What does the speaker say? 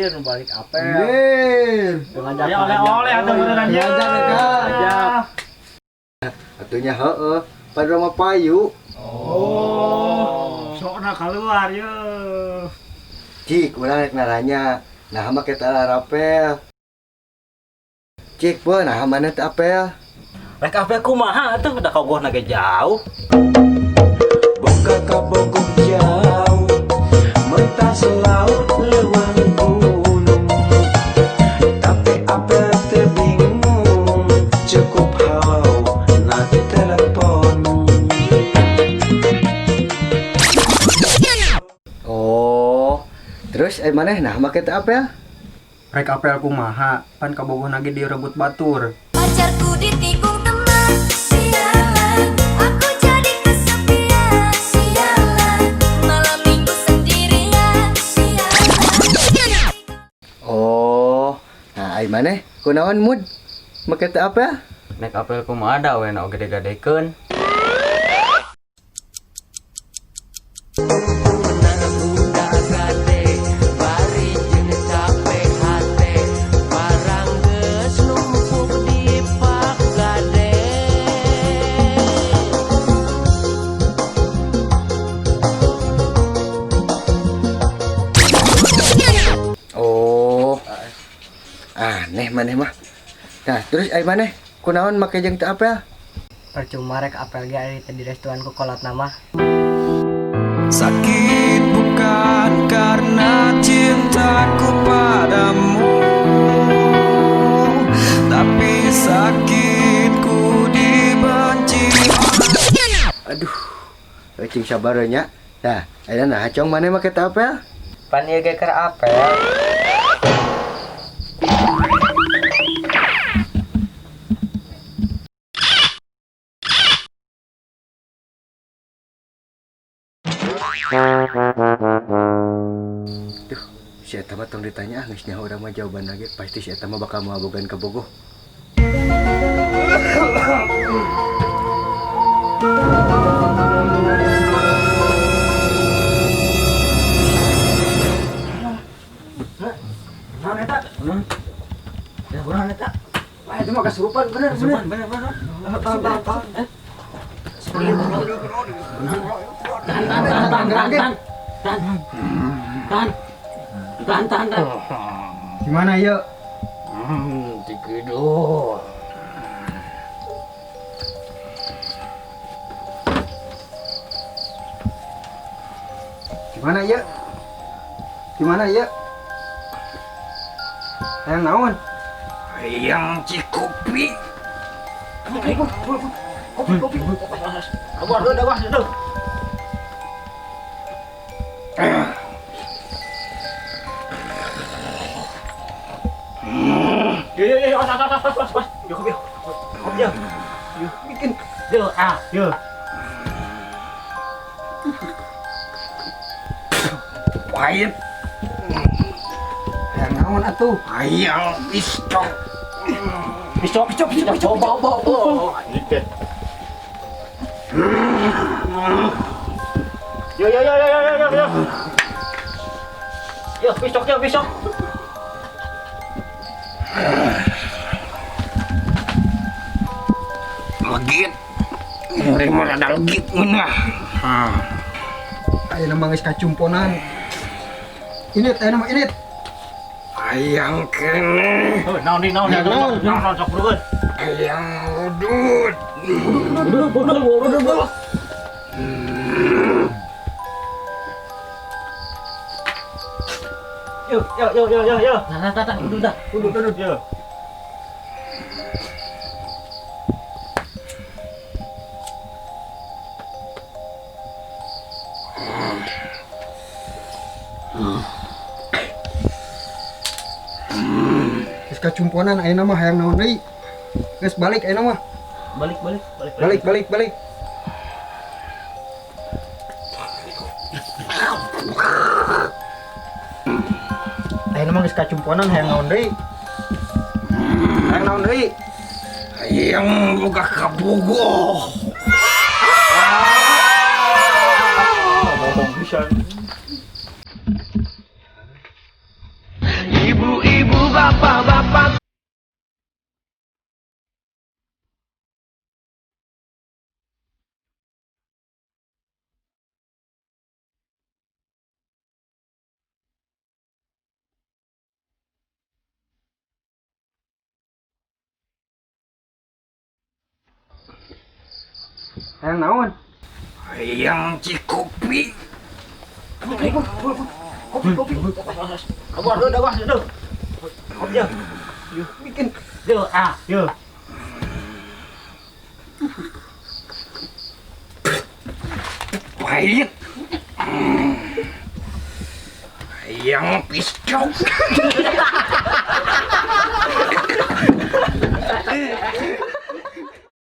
Anjir, nu balik apel. Anjir. Ngajak Ya oleh-oleh atuh beneran ye. Ngajak, Ngajak. Atunya heeh, pada mah payu. Oh, sokna keluar ye. Cik, urang rek naranya. Nah, make teh rapel. Cik, boh, nah mana teh apel? Rek apel kumaha atuh da kagohna ge jauh. Boga kabogoh jauh mentas laut lewang gunung tapi apel teu bingung cukup halau na telepon. Oh, terus maneh nah make teh apel? Rek apel kumaha, pan kabogohna ge direbut batur. Pacarku ditikung teman, sialan. Aku jadi kesepian, sialan. Malam minggu sendirian, sialan. Oh, nah ai maneh kunaon mood make teh apel? Nek apel kumaha da we na oge digadekeun. Gade bari jeung capek hate barang geus numpuk di pagade. Oh, aneh maneh mah. Nah, terus ai maneh kunaon make jeung teu apel? Percuma rek apel ge ari teh di restoran ku kolotna mah. Sakit bukan karena cintaku padamu, tapi sakitku dibenci. Aduh, cing sabar nya. Nah, ayeuna nah cong maneh make teu apel? Pan ieu ge keur apel. Duh, si eta mah tong ditanya ah, geus nyaho urang mah jawaban lagi. Pasti si eta mah bakal mabogan ka bogoh. Naon eta? Ya urang eta. Wah, itu mah kesurupan bener bener. Bener bener. Tahan tahan tahan. Tahan tahan tahan tahan tahan. Tahan. Tahan. Tahan tahan tahan. Gimana yuk? Tikidul. Gimana yuk? Gimana yuk? Hayang naon? Hayang cikopi. Kopi kopi. Awas awas aduh. Yo yo yo, awas awas awas awas. Yo kopi. Kopi yo. Yo bikin. Yo ah, yo. Pahit. Hayang naon atuh? Hayang pistok. Pisok pisok pisok pisok. Bawa bawa bawa. Yo yo yo yo yo yo yo. Yo pisok yo pisok. Legit. Murih mah rada legit ngeunah. Ayeuna mah geus kacumponan. Init ayeuna mah init. Hayang keneh. Heuh, naon deui naon naon naon sok burukeun. Hayang udut. Udut udut udut udut. Yo yo yo yo yo yo. Nah nah nah, udut dah. Udut udut yo. Geus kacumponan ayeuna mah hayang naon deui? Geus balik ayeuna mah. Balik balik balik Balik balik balik. Ayeuna mah geus kacumponan hayang naon deui? Hayang naon deui? Hayang boga kabogoh. Bohong pisan. Bapak-bapak. Hayang naon? Hayang cikopi. Kopi kopi. Abah, udah, abah, udah. Kopi ya. Bikin. Yo, ah, yo. Pahit. Hayang piscok.